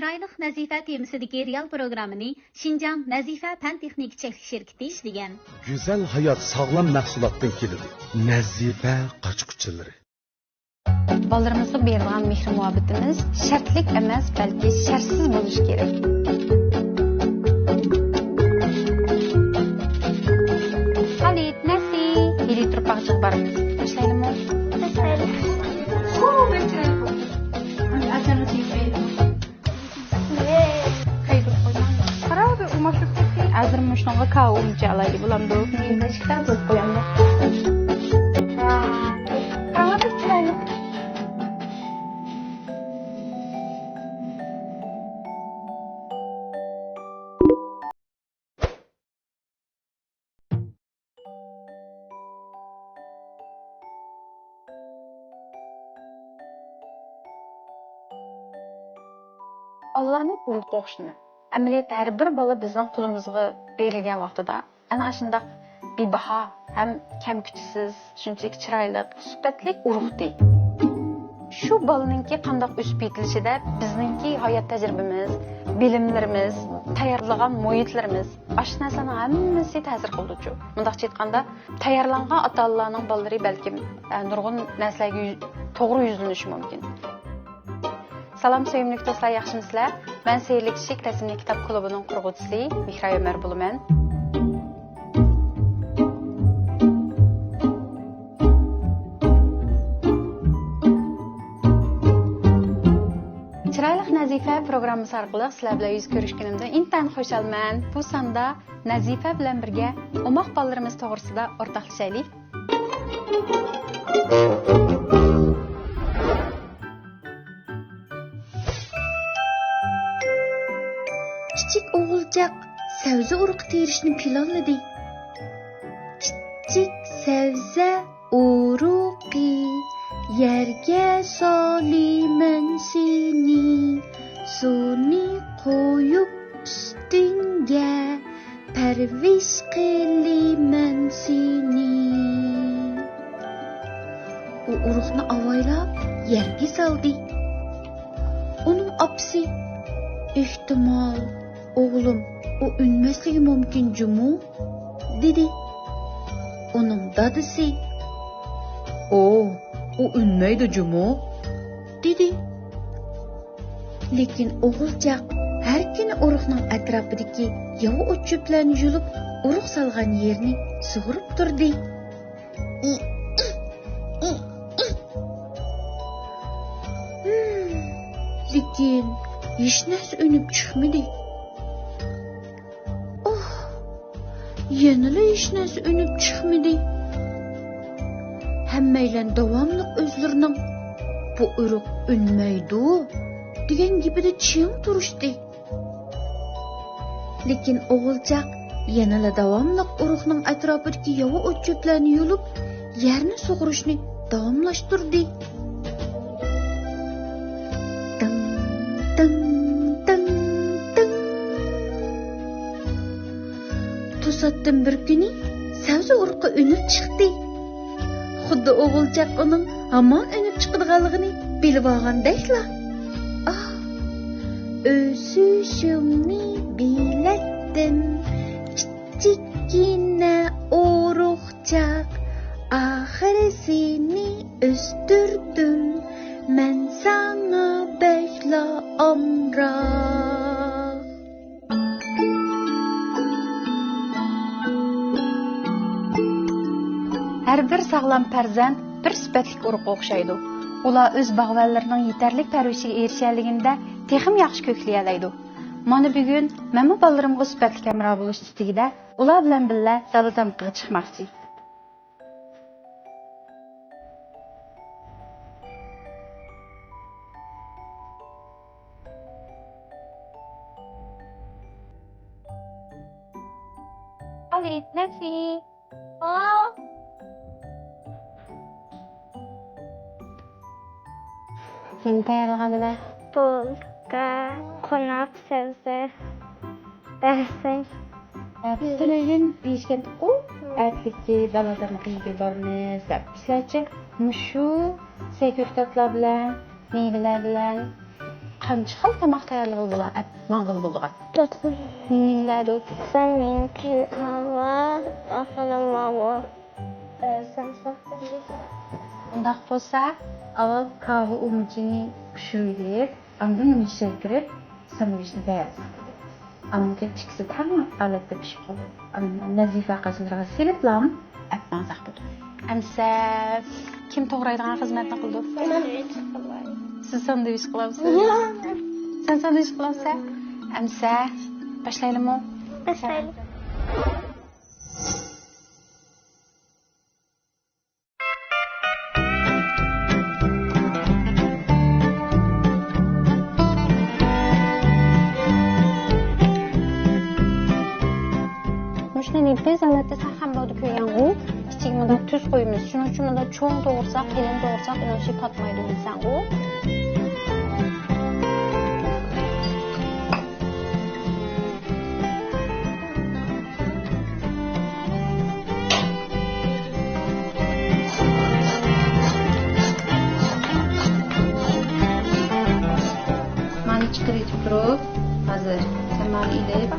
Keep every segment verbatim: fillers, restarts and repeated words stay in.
چىرايلىق نەزىپە تېمىسىدىكى رېئال پروگراممىنى شىنجاڭ نەزىپە پەن تېخنىكا چەكلىك شىركىتى ئىشلىگەن. گۈزەل ھايات ساغلام مەھسۇلاتتىن كېلىدۇ. نەزىپە قاچا-قۇچىلىرى. بالىلىرىمىزغا بېرىدىغان مېھرى-مۇھەببىتىمىز شەرتلىك ئەمەس، بەلكى شەرتسىز بولۇشى كېرەك. خالىد، نەسى، ھېلى تۇرۇپ باغچىغا بارىمىز. باشلايلىمۇ؟ باشلايلى. قارا، بىر ئۇماق چۈشۈپ كەتتى. ھازىر مۇشۇنىڭغا كاۋا ئۇنچە ئالايلى بولامدۇ؟ مېنىڭ كىتاب بولۇپ قويامدۇ؟ قارا، بىر چىرايلىق. ئاللانى بۇلۇتقا ئوخشىتىمەن. ئەمەلىيەتتە ھەر بىر بالا بىزنىڭ قولىمىزغا بېرىلگەن ۋاقتىدا ئەنە ئاشۇنداق بىباھا ھەم كەم-كۈتۈشسىز، شۇنچىلىك چىرايلىق، سۈپەتلىك ئۇرۇقتى. شۇ بالىنىڭكى قانداق ئۆسۈپ يېتىلىشىدە بىزنىڭكى ھايات تەجرىبىمىز، بىلىملىرىمىز، تەييارلىغان مۇھىتلىرىمىز، ئاشۇ نەرسىلەرنىڭ ھەممىسى تەسىر قىلىدۇچۇ. مۇنداقچە ئېيتقاندا، تەييارلانغان ئاتا-ئانىلارنىڭ بالىلىرى بەلكىم، ئە، نۇرغۇن نەرسىلەرگە يۈ-، توغرا يۈزلىنىشى مۇمكىن. سالام، سۆيۈملۈك دوستلار، ياخشىمۇسىلەر؟ مەن سېھىرلىك ئىشىك رەسىملىك كىتاب كۇلۇبىنىڭ قۇرغۇچىسى مېھراي ئۆمەر بولىمەن. چىرايلىق نەزىپە پروگراممىسى ئارقىلىق سىلەر بىلەن يۈز كۆرۈشكىنىمدىن ئىنتايىن خۇشالمەن. بۇ ساندا نەزىپە بىلەن بىرگە ئوماق بالىلىرىمىز توغرىسىدا ئورتاقلىشايلى. كىچىك ئوغۇلچاق سەۋزە ئۇرۇقى تېرىشنى پىلانلىدى. كىچىك سەۋزە ئۇرۇقى، يەرگە سالىمەن سېنى، سۇنى قويۇپ ئۈستۈڭگە، پەرۋىش قىلىمەن سېنى. ئۇ ئۇرۇقنى ئاۋايلاپ يەرگە سالدى. ئۇنىڭ ئاپىسى، ئېھتىمال، ئوغلۇم، ئۇ ئۈنمەسلىكى مۇمكىن جۇمۇ، دېدى. ئۇنىڭ دادىسى، ئو، ئۇ ئۈنمەيدۇ جۇمۇ، دېدى. لېكىن ئوغۇلچاق ھەر كۈنى ئۇرۇقنىڭ ئەتراپىدىكى ياۋا ئوت-چۆپلەرنى يۇلۇپ، ئۇرۇق سالغان يېرىنى سۇغۇرۇپ تۇردى. لېكىن ھېچنەرسە ئۈنۈپ چىقمىدى. ئوھ، يەنىلا ھېچنەرسە ئۈنۈپ چىقمىدى. ھەممەيلەن داۋاملىق ئۆزلىرىنىڭ «بۇ ئۇرۇق ئۈنمەيدۇ» دېگەن گېپىدە چىڭ تۇرۇشتى. لېكىن ئوغۇلچاق يەنىلا داۋاملىق ئۇرۇقنىڭ ئەتراپىدىكى ياۋا ئوت-چۆپلەرنى يۇلۇپ، يەرنى سۇغۇرۇشنى داۋاملاشتۇردى. دىڭ، دىڭ، دىڭ، دىڭ. توساتتىن بىر كۈنى سەۋزە ئۇرۇقى ئۈنۈپ چىقتى. خۇددى ئوغۇلچاق ئۇنىڭ ھامان ئۈنۈپ چىقىدىغانلىقىنى بىلىۋالغاندەكلا. ئاھ، ئۆسۈشۈمنى بىلەتتىم، كىچىككىنە ئۇرۇقچاق، ئاخىرى سېنى ئۆستۈردۈم، مەن ساڭا بەكلا ئامراق. ھەر بىر ساغلام پەرزەنت بىر سۈپەتلىك ئۇرۇققا ئوخشايدۇ. ئۇلار ئۆز باغۋەنلىرىنىڭ يېتەرلىك پەرۋىشىگە ئېرىشەلىگىندە تېخىمۇ ياخشى كۆكلىيەلەيدۇ. مانا بۈگۈن مەنمۇ بالىلىرىمغا سۈپەتلىك ھەمراھ بولۇش ئىستىكىدە ئۇلار بىلەن بىللە دالا-دامىقىغا چىقماقچى. خالىد، نەسى. سېنى تەييارلىغان نېمە؟ بولكا، قوناق سەۋزە، بەسەن. ئە، پۈتۈن ئۆيدىن بېيىشكەنتۇققۇ؟ ئەتىكى دالا-دامىقى يېگىلى بارمىز دەپ. سىلەرچە مۇشۇ سەي كۆكتاتلار بىلەن، مېۋىلەر بىلەن، قانچە خىل تاماق تەييارلىغىلى بولا، ئەپ ماڭغىلى بولىدىغان؟ نېمىلەردۇر؟ سەن مېنىڭ ئۈچۈن ھاۋا، ئاخىرىم ھاۋا. ئۇنداق بولسا، ئاۋۋال كاۋا ئۇمىچىنى پىشۇرۇۋېلىپ، ئاندىن مېنى شەكىرىپ، ساندۋىچنى تەييارلاڭ. ئاندىن كېيىن ئىككىسى تەڭ ھالەتتە پىشىپ قالىدۇ. ئاندىن نەزىپە قىزلىرىغا سېلىپلام، ئەپ ماڭساق بولىدۇ. ئەمسە كىم توغرايدىغان خىزمەتنى قىلىدۇ؟ سىز ساندۋىچ قىلامسىز؟ سەن ساندۋىچ قىلامسەن؟ ئەمسە باشلايلىمۇ؟ باشلايلى. مۇشۇنى بىز ئادەتتە سەرخەم بولدى كۆرگەنغۇ، ئىچىگە مۇنداق تۈز قويىمىز. شۇنىڭ ئۈچۈن مۇنداق چوڭ توغرىساق، قېلىن توغرىساق، ئۇنىڭ ئىچى پاتمايدۇ بىلسەڭغۇ. مانى چىقىرىۋېتىپ تۇرۇپ، ھازىر سەن مانى ئېلىپ.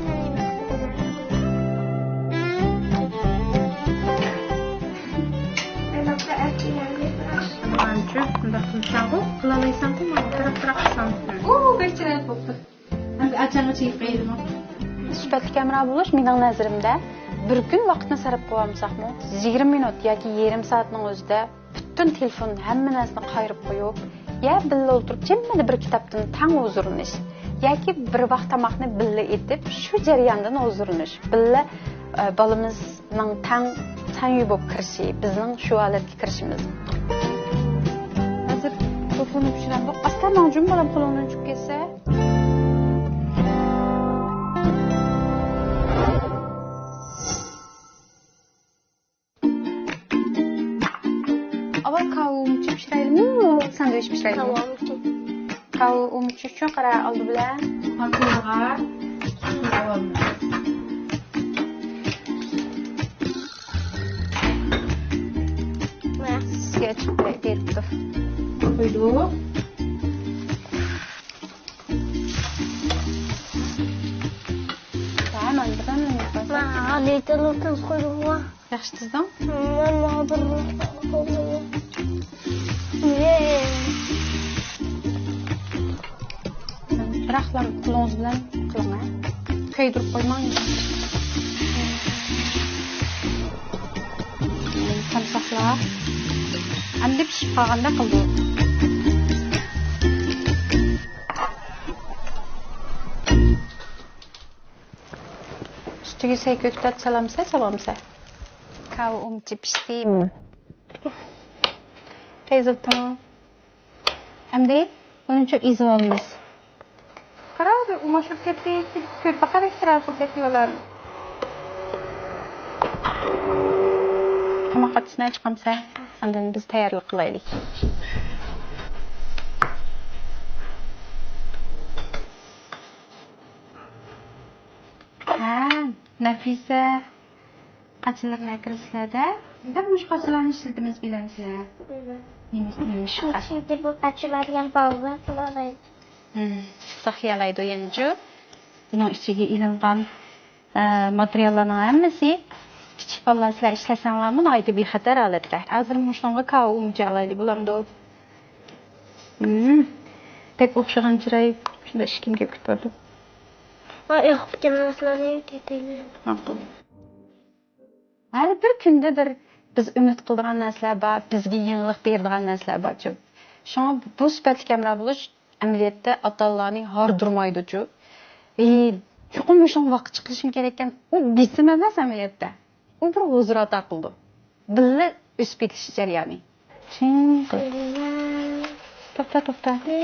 مانچە، بۇنداق قىلساڭغۇ، قىلالايساڭغۇ، ماڭا قاراپ تۇراقسەن. ئۇ، بەك چىرايلىق بوپتۇ. ئەمدى ئاچاڭغا چېيىپ قويايلىمۇ؟ سۈپەتلىك ھەمراھ بولۇش مېنىڭ نەزىرىمدە بىر كۈن ۋاقىتنى سەرپ قىلىۋالمىساقمۇ، يىگىرمە مىنۇت ياكى يېرىم سائەتنىڭ ئۆزىدە پۈتۈن تېلېفون، ھەممە نەرسىنى قايرىپ قويۇپ، يا بىللە ئولتۇرۇپ جىممىدە بىر كىتابتىن تەڭ ھۇزۇرلىنىش ياكى بىر ۋاق تاماقنى بىللە ئېتىپ، شۇ جەرياندىن ھۇزۇرلىنىش، بىللە، ئە، بالىمىز نىڭ تەڭ تەڭ يۇيۇپ كىرىشى، بىزنىڭ شۇ ھالەتكە كىرىشىمىز. ھازىر توفۇنى پىشۇرامدۇق. ئاستا ماڭجۇم بالام قولۇڭدىن چۈشۈپ كەتسە. ئاۋۋال كاۋا ئۇمىچى پىشۇرايلىمۇ، ساندۋىچ پىشۇرايلىمۇ؟ كاۋا ئۇمىچى. كاۋا ئۇمىچى ئۈچۈن قارا، ئالدى بىلەن ماكارونغا سۇ ئالىمىز. سىزگە ئېچىپ بېرىپتۇ. قويدۇق. ھە، مانا بىر دانە ياپاس. ماڭا لىتىرنى تىز قويدۇڭغۇ. ياخشى تىزدىڭ. مانا بىر بىراقلا قولىڭىز بىلەن قىلىڭ، ھە. كۆيدۈرۈپ قويماڭ. سامساقلار. ئەمدى پىشىپ قالغاندەك قىلدۇق. ئۈستىگە سەي كۆكتات سالامسە، سالامسە. كاۋا ئۇمىچى پىشتى. تېز ئولتۇرۇڭ. ئەمدى ئۇنى ئېزىپ ئالىمىز. قارا، ئۇماچلىق كەتتى. كۆرپە قارا، ئىختىراس بولۇپ كەتتى ئۇلار. تاماق ئاچىسىنى چىقامسە، ئاندىن بىز تەييارلىق قىلايلى. ھە، نەفىسە. قاچىلىرىنى ئەكىرىسىلەردە. بىز مۇشۇ قاچىلارنى ئىشلىتىمىز، بىلەمسىلەر؟ نېمە، نېمە ئىشقا؟ ئىچىدە بۇ قاچىلار دېگەن بالىلار قىلالايدۇ. ھىم، ساقىيالايدۇ يەنىچۇ. بۇنىڭ ئىچىگە ئېلىنغان، ئە، ماتېرىياللارنىڭ ھەممىسى كىچىك بالىلار سىلەر ئىشلەتسەڭلارمۇ ناھايىتى بىخەتەر ھالەتتە. ھازىر مۇشۇنىڭغا كاۋا ئۇمىچى ئالايلى، بولامدۇ؟ ھىم، بەك ئوخشىغان چىراي. شۇنداق ئىشىكىمگە كېلىپ تۇردۇم. ۋاي، ئېقىپ كەتكەن نەرسىلەرنى كېتەيلى. ماقۇل. ھەر بىر كۈندە بىر بىز ئۈمىد قىلىدىغان نەرسىلەر بار، بىزگە يېڭىلىق بېرىدىغان نەرسىلەر بارچۇ. شۇڭا بۇ سۈپەتلىك ھەمراھ بولۇش ئەمەلىيەتتە ئاتا-ئانىلارنى ھاردۇرمايدۇچۇ. ئى، چوقۇم مۇشۇنىڭ ۋاقىت چىقىرىشىم كېرەككەن، ئۇ بېسىم ئەمەس ئەمەلىيەتتە. ئۇ بىر ھۇزۇر ئاتا قىلىدۇ. بىللە ئۆسۈپ يېتىش جەريانى. چىڭ قىل. توختا، توختا. ھە.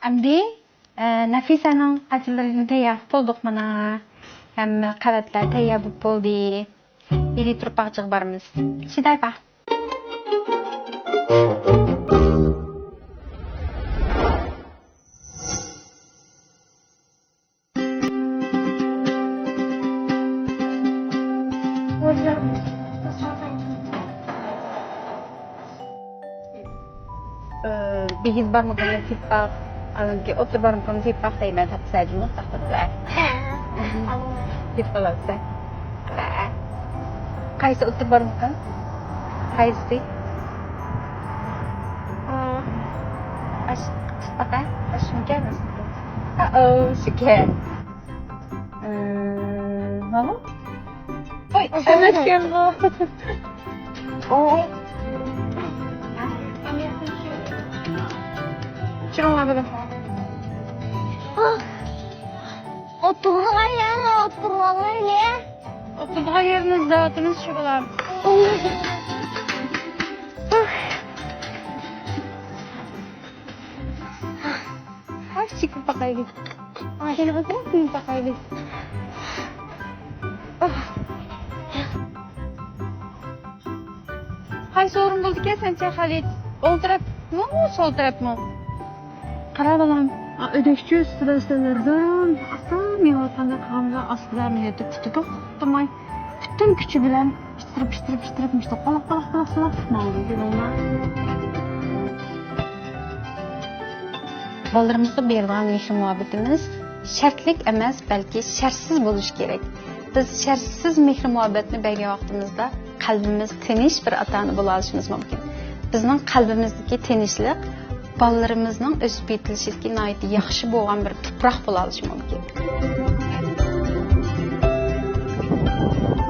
ئەمدى، ئە، نەفىسەنىڭ قاچىلىرىنى تەييار قىلىپ بولدۇق مانا. ھەممە قەۋەتلەر تەييار بولۇپ بولدى. ئېلى تۇرپاقچىغا بارىمىز. شىدايپا. بېگىز بارمىقىمنى تېپىپ باق، ئانىڭكى ئوتتۇرا بارمىقىمنى تېپىپ باق دەيمەن، تاپساجىمۇ تاپقىلى. تېپىپ قالامسەن. قايسى ئوتتۇرا بارمىقىڭ؟ قايسى؟ ئاش، ئاش، ئاشمىكەن؟ ئوو، شۇكەن. ماۋۇ؟ ۋاي، ئەمەسكەنغۇ. چىقىڭلار بۇنى. ئولتۇرغان يەرنى ئولتۇرۇۋالايلى. ئولتۇرغان يەرنى ئىزدەۋاتىمىز شۇ بالام. ھەي، چېكىپ باقايلى. قېنى بولسا، سىنىپ باقايلى. قايسى ئورۇن بولىدىكەن سەنچە، خالىد؟ ئوڭ تەرەپمۇ، سول تەرەپمۇ؟ قارا بالام، ئۆدەكچە ئۈستىدە ئۈستەللەردە ئاستا مېڭىۋاتقاندەك قىلغاندا ئاستىدا مىللەتتە پۇتى توختىماي، پۈتۈن كۈچى بىلەن ئىتتىرىپ، ئىتتىرىپ، ئىتتىرىپ، مۇشۇنداق قالاق، قالاق، قالاق، قالاق ماڭىدۇ يولۇڭدا. بالىلىرىمىزغا بېرىدىغان مېھىر-مۇھەببىتىمىز شەرتلىك ئەمەس، بەلكى شەرتسىز بولۇشى كېرەك. بىز شەرتسىز مېھىر-مۇھەببەتنى بەرگەن ۋاقتىمىزدا قەلبىمىز تىنچ بىر ئاتا-ئانا بولالىشىمىز مۇمكىن. بىزنىڭ قەلبىمىزدىكى تىنچلىق بالىلىرىمىزنىڭ ئۆسۈپ يېتىلىشىدىكى ناھايىتى ياخشى بولغان بىر تۇپراق بولالىشى مۇمكىن.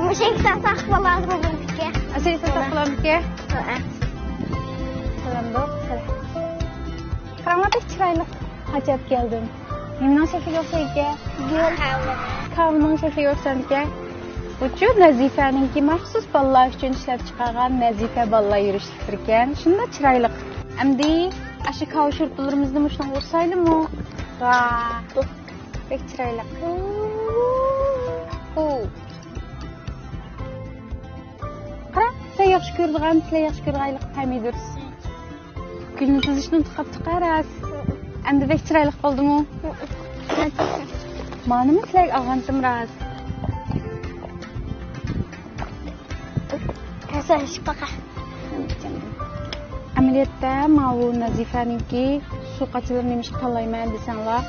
مۇشۇ يەكتە ساقلىۋالىدۇ بۈگۈنكى. ئەسلى ساقلامدىكى؟ ھەئە. سالامدۇق. قاراڭلار، بەك چىرايلىق. ئاجايىپ كەلدىم. نېمىنىڭ شەكلىگە ئوخشايدىكەن؟ گۈل. كاۋىنىڭ شەكلىگە ئوخشامدىكەن؟ بۇچۇ نەزىفەنىڭكى مەخسۇس بالىلار ئۈچۈن ئىشلەپ چىقارغان نەزىفە بالىلار يۈرۈشلۈكلىرىكەن. شۇنداق چىرايلىق. ئەمدى ئاشۇ كاۋا شۇرپىلىرىمىزنى مۇشۇنىڭغا ئۇرسايلىمۇ؟ ۋاھ، بەك چىرايلىق. ئۇ. قارا، سەن ياخشى كۆرىدىغان، سىلەر ياخشى كۆرىدىغان ھېلىقى پەمىدۇر. گۈلنى تىزىشنى ئۇنتۇپ قاپتۇق-ھە راست. ئەمدى بەك چىرايلىق بولدىمۇ؟ مانىمۇ سىلەرگە ئالغانتىم راست. ئەمەلىيەتتە ماۋۇ نەزىپەنىڭكى سۇ قاچىلىرىنى نېمىشقا تاللايمەن دېسەڭلار،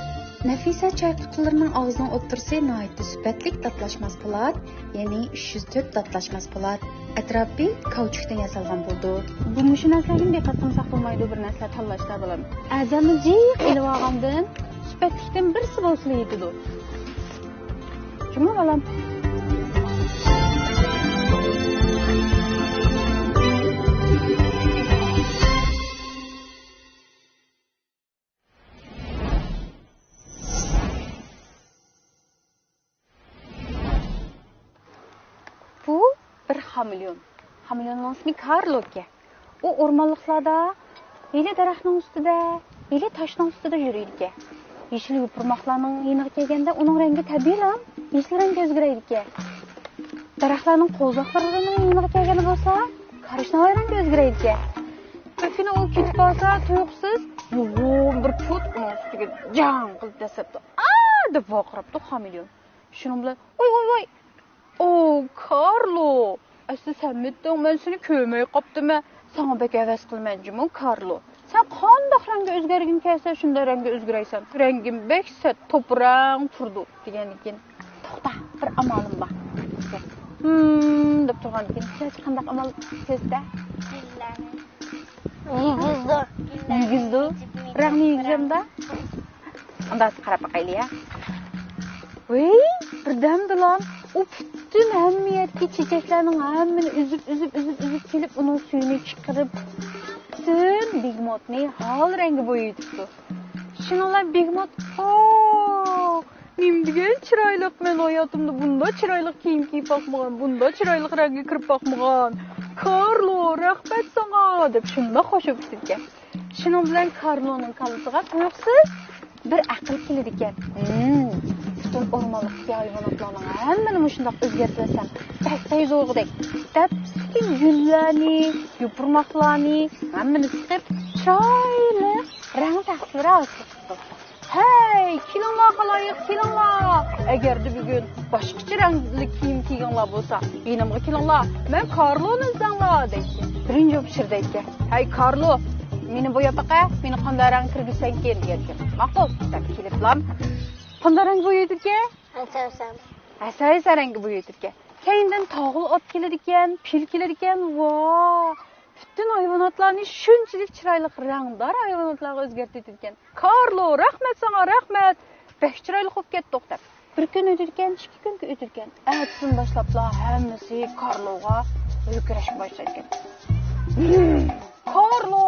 نەفىسە چاي قۇتىلىرىنىڭ ئاغزىنىڭ ئوتتۇرىسى ناھايىتى سۈپەتلىك داتلاشماس پولات، يەنى ئۈچ يۈز تۆت داتلاشماس پولات، ئەتراپى كاۋچۇكتىن ياسالغان بولىدۇ. بۇ مۇشۇ نەرسىلەرگىمۇ دىققەت قىلمىساق بولمايدۇ، بىر نەرسىلەر تاللاشتا بالام. ئەزەلنى جىق ئېلىۋالغاندىن سۈپەتلىكتىن بىرسى بولسىلا يېتىدۇ. جۇمۇ بالام. بۇ بىر خامېليون. خامېليوننىڭ ئىسمى كارلوكەن. ئۇ ئورمانلىقلاردا ھېلى دەرەخنىڭ ئۈستىدە، ھېلى تاشنىڭ ئۈستىدە يۈرىدىكەن. يېشىل يوپۇرماقلارنىڭ يېنىغا كەلگەندە ئۇنىڭ رەڭگى تەبىئىيلا يېشىل رەڭگە ئۆزگىرەيدىكەن. دەرەخلەرنىڭ قوۋزاقلىرىنىڭ يېنىغا كەلگەندە بولسا كارىشناۋاي رەڭگە ئۆزگىرەيدىكەن. بىر كۈنى ئۇ كېتىپ قالسا تۇيۇقسىز يوغان بىر پۇت ئۇنىڭ ئۈستىگە جاڭ قىلىپ دەسسەپتۇ. ئا دەپ ۋارقىراپتۇ خامېليون. شۇنىڭ بىلەن ۋاي ۋاي ۋاي، ئو، كارلو! ئەسلى سەنمىتىڭ، مەن سېنى كۆرمەي قاپتىمەن. ساڭا بەك ھەۋەس قىلىمەن جۇمۇ، كارلو. سەن قانداق رەڭگە ئۆزگەرگىڭ كەلسە، شۇنداق رەڭگە ئۆزگىرەيسەن. رەڭگىم بەك سەت، توپا رەڭ تۇرىدۇ، دېگەندىكىن، توختا، بىر ئامالىم بار. ھىم، دەپ تۇرغاندىكىن، سىلەرچە قانداق ئامال ئىشلەيسىلەر؟ يېگۈزدۇ. يېگۈزدۇ. رەڭنى يېگۈزەمدۇ؟ ئۇنداق قاراپ باقايلى يا. ۋىي، بىردەمدىلا ئۇ پۈتۈن ھەممە يەردىكى چېچەكلەرنىڭ ھەممىنى ئۈزۈپ، ئۈزۈپ، ئۈزۈپ، ئۈزۈپ كېلىپ، ئۇنىڭ سۈيىنى چىقىرىپ، پۈتۈن بېگېموتنى ھال رەڭگى بويىۋېتىپتۇ. شۇنىڭ بىلەن بېگېموت، ئوو، نېمە دېگەن چىرايلىق، مەن ھاياتىمدا بۇنداق چىرايلىق كىيىم كىيىپ باقمىغان، بۇنداق چىرايلىق رەڭگە كىرىپ باقمىغان. كارلو، رەھمەت ساڭا، دەپ شۇنداق خوش بولۇپ كېتىدىكەن. شۇنىڭ بىلەن كارلونىڭ كاللىسىغا تۇيۇقسىز بىر ئەقىل كېلىدىكەن. ھىم، پۈتۈن ئورمانلىقتىكى ھايۋاناتلارنىڭ ھەممىنى مۇشۇنداق ئۆزگەرتىۋەتسەم، بەك تەييارغۇدەك، دەپ ئۈستىدىكى گۈللەرنى، يوپۇرماقلارنى ھەممىنى سىقىپ، چىرايلىق رەڭ تەختىلىرى ھاسىل قىپتۇ. ھەي، كېلىڭلار خالايىق، كېلىڭلار! ئەگەردە بۈگۈن باشقىچە رەڭلىك كىيىم كىيگىڭلار بولسا، يېنىمغا كېلىڭلار، مەن كارلونى ئىزدەڭلار، دەيتتى. بىرىنچى ئوفىتسېر دەيتتى، ھەي، كارلو، مېنى بوياپ باقە، مېنى قانداق رەڭگە كىرگۈزسەڭكىن دېگەنتىم. ماقۇل دەپ كېلىپلا قانداق رەڭگە بويايدىكەن؟ ھەسەل سەرەڭگە بويايدىكەن. كەينىدىن تاغىل ئات كېلىدىكەن، پىل كېلىدىكەن. ۋا! پۈتۈن ھايۋاناتلارنى شۇنچىلىك چىرايلىق رەڭدار ھايۋاناتلارغا ئۆزگەرتىۋېتىدىكەن. كارلو، رەھمەت ساڭا، رەھمەت! بەك چىرايلىق بولۇپ كەتتۇق دەپ. بىر كۈن ئۆتىدىكەن، ئىككى كۈنگە ئۆتىدىكەن. ئەتىسىدىن باشلاپلا ھەممىسى كارلوغا ھۆركىرەشكە باشلايدىكەن. كارلو!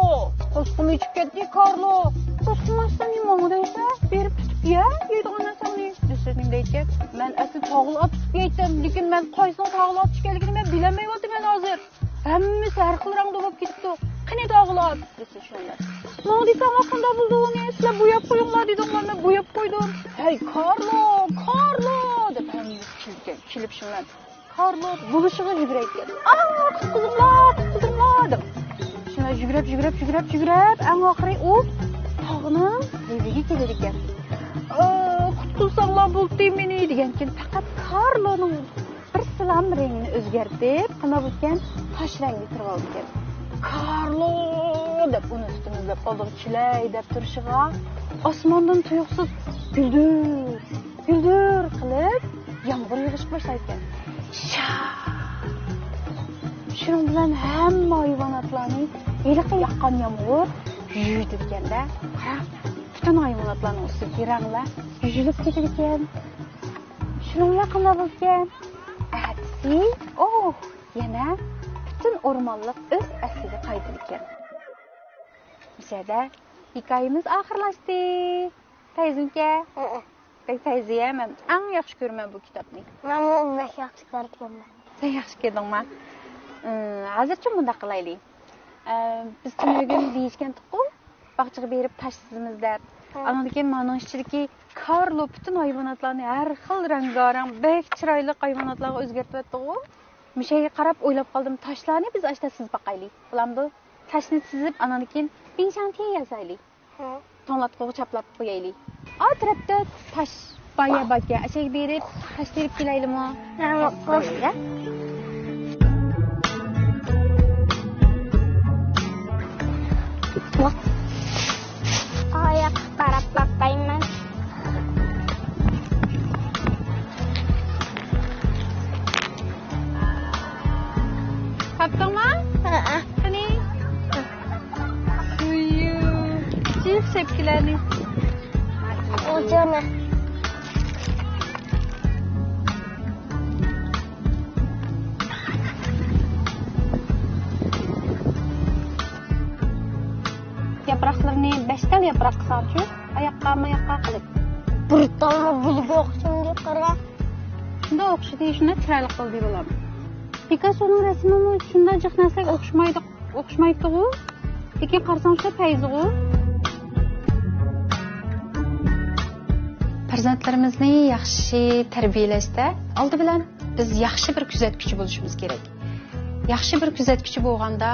قورسىقىم ئېچىپ كەتتى، كارلو! قورسىقىڭ ئاچسا نېمە ماڭا دەيسەن؟ بېرىپ تۇتۇپ يە، يەيدىغان نەرسەڭنى! دېسە نېمە دەيدىكەن؟ مەن ئەسلى تاغىل ئات تۇتۇپ يەيتتىم، لېكىن مەن قايسىنىڭ تاغىل ئات ئىكەنلىكىنى مەن بىلەلمەيۋاتىمەن ھازىر. ھەممىسى ھەر خىل رەڭدە بولۇپ كېتىپتۇ. قېنى تاغىل ئات؟ دېسە شۇنداق. ماڭا دېسەڭلار قانداق بولىدۇ ئۇنى؟ سىلەر بوياپ قويۇڭلار دېدىڭلار، مەن بوياپ قويدۇم. ھەي، كارلو، كارلو! دەپ ھەممىسى كېلىدىكەن. كېلىپ شۇنداق. كارلو بولۇشىغا يۈگۈرەيدىكەن. ئا، قۇتقۇزۇڭلار، قۇتقۇزۇڭلار! دەپ. شۇنداق يۈگۈرۈپ، يۈگۈرۈپ، يۈگۈرۈپ، يۈگۈرۈپ، ئەڭ ئاخىرى ئۇ تاغنىڭ تېۋىگە كېلىدىكەن. ئا، قۇتقۇزساڭلار بولدى مېنى! دېگەنكىن پەقەت كارلونىڭ بىر سىلام رەڭگىنى ئۆزگەرتىپ، قانداق بولىدىكەن؟ تاش رەڭگە كىرىۋالىدىكەن. كارلو دەپ ئۇنى ئۈستىمىزدە ئالدىغا كېلەي دەپ تۇرۇشىغا، ئاسماندىن تۇيۇقسىز گۈلدۈر، گۈلدۈر قىلىپ يامغۇر يېغىشقا باشلايدىكەن. شا! شۇنىڭ بىلەن ھەممە ھايۋاناتلارنى ھېلىقى ياغقان يامغۇر يۇيۇۋېتىدىكەن-دە. قاراڭ، پۈتۈن ھايۋاناتلارنىڭ ئۈستىدىكى رەڭلەر يۇيۇلۇپ كېتىدىكەن. شۇنىڭ بىلەن قانداق بولىدىكەن؟ ئەتىسى، ئوھ، يەنە پۈتۈن ئورمانلىق ئۆز ئەسلىگە قايتىدىكەن. مۇشۇ يەردە ھېكايىمىز ئاخىرلاشتى. پەيزىمكە. ھەئە. بەك پەيزىيە، مەن ئەڭ ياخشى كۆرىمەن بۇ كىتابنى. مەنمۇ بەك ياخشى كۆرىمەن. سەن ياخشى كۆردۈڭما؟ ئىم، ھازىرچە مۇنداق قىلايلى. ئە، بىز تۈنۈگۈن دېيىشكەنتۇققۇ، باغچىغا بېرىپ تاش سىزىمىز دەپ. ھە. ئانىڭدىن كېيىن مانىڭ ئىچىدىكى كارلو پۈتۈن ھايۋاناتلارنى ھەر خىل رەڭگارەڭ، بەك چىرايلىق ھايۋاناتلارغا ئۆزگەرتىۋەتتىغۇ. مۇشۇ يەرگە قاراپ ئويلاپ قالدىم، تاشلارنى بىز ئاشتا سىزىپ باقايلى. بولامدۇ؟ تاشنى سىزىپ، ئانىڭدىن كېيىن بىڭشاڭتيې يازايلى. ھە. توڭلاتقۇغا چاپلاپ قويايلى. ئا تەرەپتە تاش بايا باركەن. ئەشەگە بېرىپ تاش تېرىپ كېلەيلىمۇ؟ ھە، ماقۇل. ئاياققا قاراپ باقايمەن. تاپتىڭما؟ ھەئە. قېنى؟ ئۇيۇ، جىق سەپكىلەرنى. ئۇ جانا. ياپراقلىرىنى بەش تال ياپراق قىلساڭچۇ؟ ئاياققا، ماياققا قىلىپ. بىر تالمۇ بىلگە ئوخشىمىدى، قارا. شۇنداق ئوخشىدى، شۇنداق چىرايلىق بولدى، بالام. پىكاسسونىڭ رەسىمىمۇ شۇنداق جىق نەرسىگە ئوخشىمايدۇ، ئوخشىمايتتىغۇ. لېكىن قارىساڭ شۇ پەيزىغۇ. پەرزەنتلىرىمىزنى ياخشى تەربىيەلەشتە ئالدى بىلەن بىز ياخشى بىر كۆزەتكۈچى بولۇشىمىز كېرەك. ياخشى بىر كۆزەتكۈچى بولغاندا،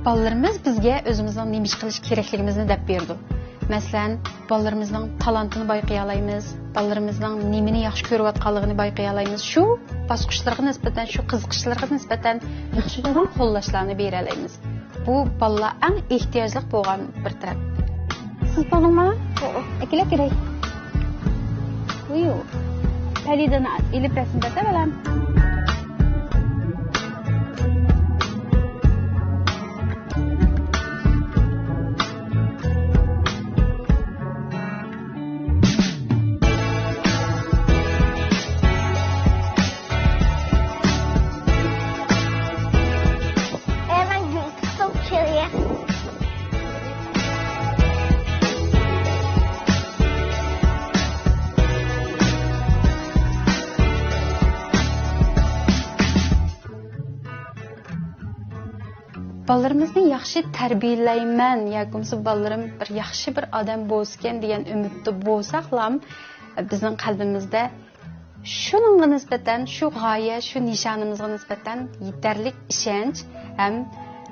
بالىلىرىمىز بىزگە ئۆزىمىزنىڭ نېمە ئىش قىلىش كېرەكلىكىمىزنى دەپ بېرىدۇ. مەسىلەن، بالىلىرىمىزنىڭ تالانتىنى بايقىيالايمىز، بالىلىرىمىزنىڭ نېمىنى ياخشى كۆرۈۋاتقانلىقىنى بايقىيالايمىز. شۇ باسقۇچلىرىغا نىسبەتەن، شۇ قىزىقىشلىرىغا نىسبەتەن ياخشى قوللاشلارنى بېرەلەيمىز. بۇ بالىلار ئەڭ ئېھتىياجلىق بولغان بىر تەرەپ. سىز تونۇڭما؟ ھەئە. ئەكېلە كېرەك. ئۇيۇ. پەلىدىن ئېلىپ رەسىم بەرسە، بالام. بالىلىرىمىزنى ياخشى تەربىيەلەيمەن ياكى بولمىسا بالىلىرىم بىر ياخشى بىر ئادەم بولسىكەن دېگەن ئۈمىدتە بولساقلام، بىزنىڭ قەلبىمىزدە شۇنىڭغا نىسبەتەن، شۇ غايە، شۇ نىشانىمىزغا نىسبەتەن يېتەرلىك ئىشەنچ ھەم،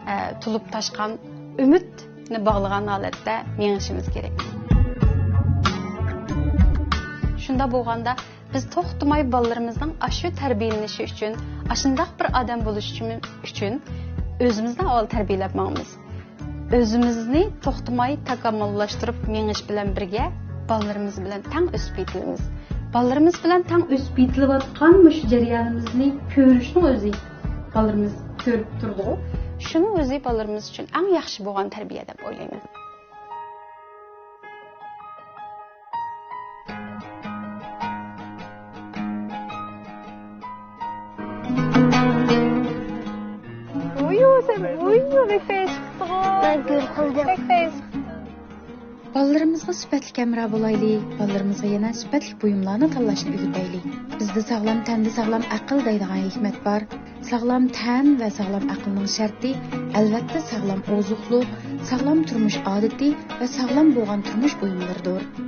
ئە، تولۇپ تاشقان ئۈمىدنى باغلىغان ھالەتتە مېڭىشىمىز كېرەك. شۇنداق بولغاندا، بىز توختىماي بالىلىرىمىزنىڭ ئاشۇ تەربىيەلىنىشى ئۈچۈن، ئاشۇنداق بىر ئادەم بولۇشى ئۈچۈن ئۆزىمىزنى ئاۋۋال تەربىيەلەپ ماڭىمىز. ئۆزىمىزنى توختىماي تاكامۇللاشتۇرۇپ مېڭىش بىلەن بىرگە، بالىلىرىمىز بىلەن تەڭ ئۆسۈپ يېتىلىمىز. بالىلىرىمىز بىلەن تەڭ ئۆسۈپ يېتىلىۋاتقان مۇشۇ جەريانىمىزنى كۆرۈشنىڭ ئۆزى، بالىلىرىمىز كۆرۈپ تۇرىدۇ. شۇنىڭ ئۆزى بالىلىرىمىز ئۈچۈن ئەڭ ياخشى بولغان تەربىيە دەپ ئويلايمەن. ئۇيۇ، سەن، ئۇيۇ، بەك پەيزى چىقىپتىغۇ. مەن گۈل قىلدىم. بەك پەيزى. بالىلىرىمىزغا سۈپەتلىك ھەمراھ بولايلى، بالىلىرىمىزغا يەنە سۈپەتلىك بۇيۇملارنى تاللاشنى ئۆگىتەيلى. بىزدە ساغلام تەندە ساغلام ئەقىل دەيدىغان ھېكمەت بار. ساغلام تەن ۋە ساغلام ئەقىلنىڭ شەرتى، ئەلۋەتتە، ساغلام ئوزۇقلۇق، ساغلام تۇرمۇش ئادىتى ۋە ساغلام بولغان تۇرمۇش بۇيۇملىرىدۇر.